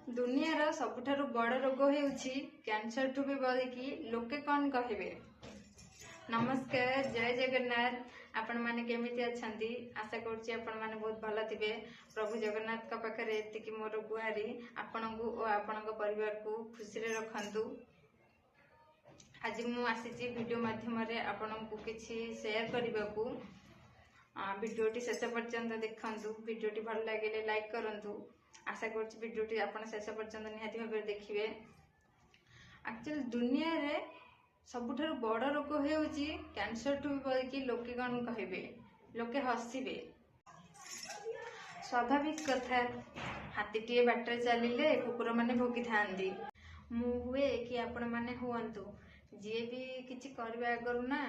ଦୁନିଆର ସବୁଠାରୁ ବଡ଼ ରୋଗ ହେଉଛି କ୍ୟାନ୍ସରଠୁ ବି ବଳିକି ଲୋକେ କ'ଣ କହିବେ। ନମସ୍କାର, ଜୟ ଜଗନ୍ନାଥ। ଆପଣମାନେ କେମିତି ଅଛନ୍ତି? ଆଶା କରୁଛି ଆପଣମାନେ ବହୁତ ଭଲ ଥିବେ। ପ୍ରଭୁ ଜଗନ୍ନାଥଙ୍କ ପାଖରେ ଏତିକି ମୋର ଗୁହାରି, ଆପଣଙ୍କୁ ଓ ଆପଣଙ୍କ ପରିବାରକୁ ଖୁସିରେ ରଖନ୍ତୁ। ଆଜି ମୁଁ ଆସିଛି ଭିଡ଼ିଓ ମାଧ୍ୟମରେ ଆପଣଙ୍କୁ କିଛି ସେୟାର କରିବାକୁ। ଭିଡ଼ିଓଟି ଶେଷ ପର୍ଯ୍ୟନ୍ତ ଦେଖନ୍ତୁ। ଭିଡ଼ିଓଟି ଭଲ ଲାଗିଲେ ଲାଇକ୍ କରନ୍ତୁ। ଆଶା କରୁଛି ଭିଡ଼ିଓଟି ଆପଣ ଶେଷ ପର୍ଯ୍ୟନ୍ତ ନିହାତି ଭାବରେ ଦେଖିବେ। ଆକ୍ଚୁଆଲି ଦୁନିଆରେ ସବୁଠାରୁ ବଡ଼ ରୋଗ ହେଉଛି କ୍ୟାନ୍ସରଠୁ ବି ବଳିକି ଲୋକେ କ'ଣ କହିବେ, ଲୋକେ ହସିବେ। ସ୍ୱାଭାବିକ କଥା, ହାତୀଟିଏ ବାଟରେ ଚାଲିଲେ କୁକୁରମାନେ ଭୁକିଥାନ୍ତି। ମୁଁ ହୁଏ କି ଆପଣମାନେ ହୁଅନ୍ତୁ, ଯିଏ ବି କିଛି କରିବା ଆଗରୁ ନା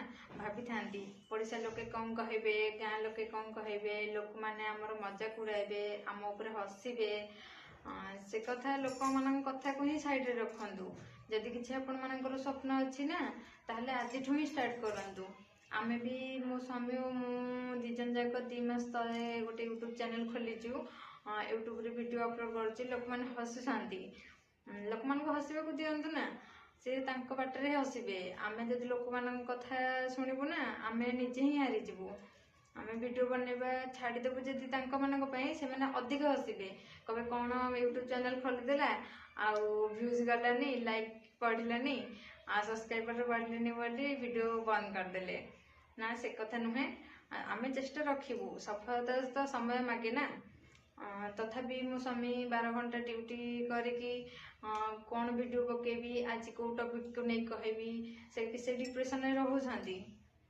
ଭାବିଥାନ୍ତି, ପଡ଼ିଶା ଲୋକେ କ'ଣ କହିବେ, ଗାଁ ଲୋକେ କ'ଣ କହିବେ, ଲୋକମାନେ ଆମର ମଜାକ ଉଡ଼ାଇବେ, ଆମ ଉପରେ ହସିବେ। ସେ କଥା, ଲୋକମାନଙ୍କ କଥାକୁ ହିଁ ସାଇଡ଼ରେ ରଖନ୍ତୁ। ଯଦି କିଛି ଆପଣମାନଙ୍କର ସ୍ୱପ୍ନ ଅଛି ନା, ତାହେଲେ ଆଜିଠୁ ହିଁ ଷ୍ଟାର୍ଟ କରନ୍ତୁ। ଆମେ ବି, ମୋ ସ୍ୱାମୀ ଓ ମୁଁ ଦୁଇ ଜଣ ଯାକ 2 ମାସ ତଳେ ଗୋଟେ ୟୁଟ୍ୟୁବ୍ ଚ୍ୟାନେଲ୍ ଖୋଲିଛୁ। ୟୁଟ୍ୟୁବରେ ଭିଡ଼ିଓ ଅପଲୋଡ଼ କରୁଛି। ଲୋକମାନେ ହସୁଛନ୍ତି, ଲୋକମାନଙ୍କୁ ହସିବାକୁ ଦିଅନ୍ତୁ ନା, ସେ ତାଙ୍କ ବାଟରେ ହସିବେ। ଆମେ ଯଦି ଲୋକମାନଙ୍କ କଥା ଶୁଣିବୁ ନା, ଆମେ ନିଜେ ହିଁ ହାରିଯିବୁ। ଆମେ ଭିଡ଼ିଓ ବନେଇବା ଛାଡ଼ିଦେବୁ ଯଦି ତାଙ୍କମାନଙ୍କ ପାଇଁ, ସେମାନେ ଅଧିକ ହସିବେ। କହିବେ, କ'ଣ ୟୁଟ୍ୟୁବ୍ ଚ୍ୟାନେଲ୍ ଖୋଲିଦେଲା, ଆଉ ଭ୍ୟୁଜ୍ ଗଲାନି, ଲାଇକ୍ ବଢ଼ିଲାନି ଆଉ ସବସ୍କ୍ରାଇବର ବଢ଼ିଲେନି ବୋଲି ଭିଡ଼ିଓ ବନ୍ଦ କରିଦେଲେ। ନା, ସେ କଥା ନୁହେଁ। ଆମେ ଚେଷ୍ଟା ରଖିବୁ। ସଫଳତା ତ ସମୟ ମାଗେ ନା। ତଥାପି ମୋ ସ୍ୱାମୀ 12 ଘଣ୍ଟା ଡ୍ୟୁଟି କରିକି କ'ଣ ଭିଡ଼ିଓ ପକେଇବି, ଆଜି କେଉଁ ଟପିକକୁ ନେଇ କହିବି, ସେ ଡିପ୍ରେସନରେ ରହୁଛନ୍ତି।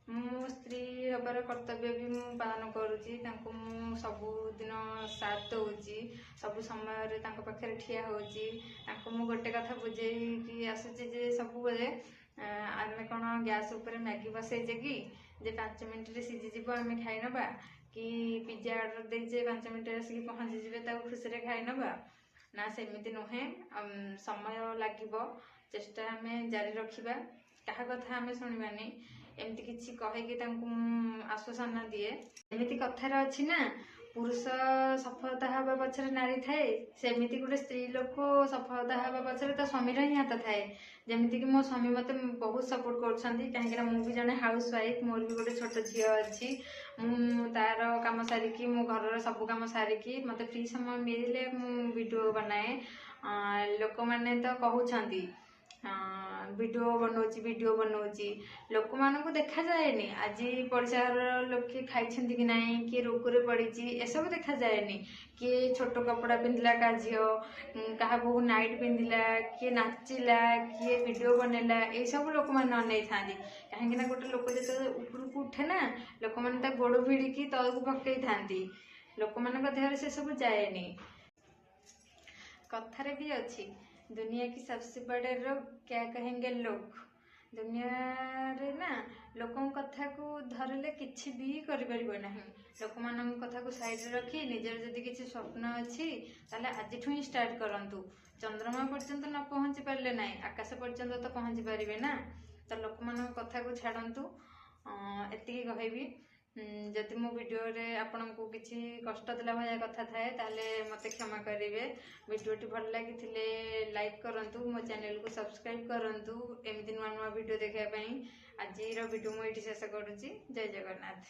ମୁଁ ସ୍ତ୍ରୀ ହେବାର କର୍ତ୍ତବ୍ୟ ବି ମୁଁ ପାଳନ କରୁଛି। ତାଙ୍କୁ ମୁଁ ସବୁଦିନ ସାଥ ଦେଉଛି, ସବୁ ସମୟରେ ତାଙ୍କ ପାଖରେ ଠିଆ ହେଉଛି। ତାଙ୍କୁ ମୁଁ ଗୋଟେ କଥା ବୁଝେଇକି ଆସୁଛି ଯେ ସବୁବେଳେ ଆମେ କ'ଣ ଗ୍ୟାସ୍ ଉପରେ ମ୍ୟାଗି ବସେଇଛେ କି ଯେ 5 ମିନିଟ୍ରେ ସିଝିଯିବ, ଆମେ ଖାଇନେବା? କି ପିଜା ଅର୍ଡ଼ର ଦେଇଛେ, 5 ମିନିଟ୍ରେ ଆସିକି ପହଞ୍ଚିଯିବେ, ତାକୁ ଖୁସିରେ ଖାଇନେବା? ନା, ସେମିତି ନୁହେଁ। ସମୟ ଲାଗିବ, ଚେଷ୍ଟା ଆମେ ଜାରି ରଖିବା, କାହା କଥା ଆମେ ଶୁଣିବାନି। ଏମିତି କିଛି କହିକି ତାଙ୍କୁ ମୁଁ ଆଶ୍ୱାସନା ଦିଏ। ଏମିତି କଥାରେ ଅଛି ନା, ପୁରୁଷ ସଫଳତା ହେବା ପଛରେ ନାରୀ ଥାଏ, ସେମିତି ଗୋଟେ ସ୍ତ୍ରୀ ଲୋକ ସଫଳତା ହେବା ପଛରେ ତା ସ୍ୱାମୀର ହିଁ ହାତ ଥାଏ। ଯେମିତିକି ମୋ ସ୍ୱାମୀ ମୋତେ ବହୁତ ସପୋର୍ଟ କରୁଛନ୍ତି, କାହିଁକିନା ମୁଁ ବି ଜଣେ ହାଉସ୍ ୱାଇଫ୍, ମୋର ବି ଗୋଟେ ଛୋଟ ଝିଅ ଅଛି। ମୁଁ ତାର କାମ ସାରିକି, ମୋ ଘରର ସବୁ କାମ ସାରିକି ମୋତେ ଫ୍ରି ସମୟ ମିଳିଲେ ମୁଁ ଭିଡ଼ିଓ ବନାଏ। ଲୋକମାନେ ତ କହୁଛନ୍ତି, ଭିଡ଼ିଓ ବନଉଛି, ଭିଡ଼ିଓ ବନଉଛି। ଲୋକମାନଙ୍କୁ ଦେଖାଯାଏନି ଆଜି ପଡ଼ିଶା ଘରର ଲୋକେ ଖାଇଛନ୍ତି କି ନାହିଁ, କିଏ ରୋଗରେ ପଡ଼ିଛି, ଏସବୁ ଦେଖାଯାଏନି। କିଏ ଛୋଟ କପଡ଼ା ପିନ୍ଧିଲା, କାହା ଝିଅ, କାହା ବୋହୂ ନାଇଟ୍ ପିନ୍ଧିଲା, କିଏ ନାଚିଲା, କିଏ ଭିଡ଼ିଓ ବନେଇଲା, ଏଇସବୁ ଲୋକମାନେ ଅନେଇଥାନ୍ତି। କାହିଁକିନା ଗୋଟେ ଲୋକ ଯେତେବେଳେ ଉପରକୁ ଉଠେ ନା, ଲୋକମାନେ ତା ଗୋଡ଼ ଭିଡ଼ିକି ତଳକୁ ପକେଇଥାନ୍ତି। ଲୋକମାନଙ୍କ ଦେହରେ ସେସବୁ ଯାଏନି। କଥାରେ ବି ଅଛି, दुनिया की सबसे बड़े रोग, क्या कहेंगे लोग। ଦୁନିଆରେ ନା ଲୋକଙ୍କ କଥାକୁ ଧରିଲେ କିଛି ବି କରିପାରିବ ନାହିଁ। ଲୋକମାନଙ୍କ କଥାକୁ ସାଇଡ଼ରେ ରଖି ନିଜର ଯଦି କିଛି ସ୍ୱପ୍ନ ଅଛି, ତାହେଲେ ଆଜିଠୁ ହିଁ ଷ୍ଟାର୍ଟ କରନ୍ତୁ। ଚନ୍ଦ୍ରମା ପର୍ଯ୍ୟନ୍ତ ନ ପହଞ୍ଚି ପାରିଲେ ନାହିଁ, ଆକାଶ ପର୍ଯ୍ୟନ୍ତ ତ ପହଞ୍ଚି ପାରିବେ ନା। ତ ଲୋକମାନଙ୍କ କଥାକୁ ଛାଡ଼ନ୍ତୁ, ଏତିକି କହିବି। ଯଦି ମୋ ଭିଡ଼ିଓରେ ଆପଣଙ୍କୁ କିଛି କଷ୍ଟ ଦେଲା ଭଳିଆ କଥା ଥାଏ, ତାହେଲେ ମୋତେ କ୍ଷମା କରିବେ। ଭିଡ଼ିଓଟି ଭଲ ଲାଗିଥିଲେ ଲାଇକ୍ କରନ୍ତୁ, ମୋ ଚ୍ୟାନେଲକୁ ସବସ୍କ୍ରାଇବ୍ କରନ୍ତୁ ଏମିତି ନୂଆ ନୂଆ ଭିଡ଼ିଓ ଦେଖିବା ପାଇଁ। ଆଜିର ଭିଡ଼ିଓ ମୁଁ ଏଇଠି ଶେଷ କରୁଛି। ଜୟ ଜଗନ୍ନାଥ।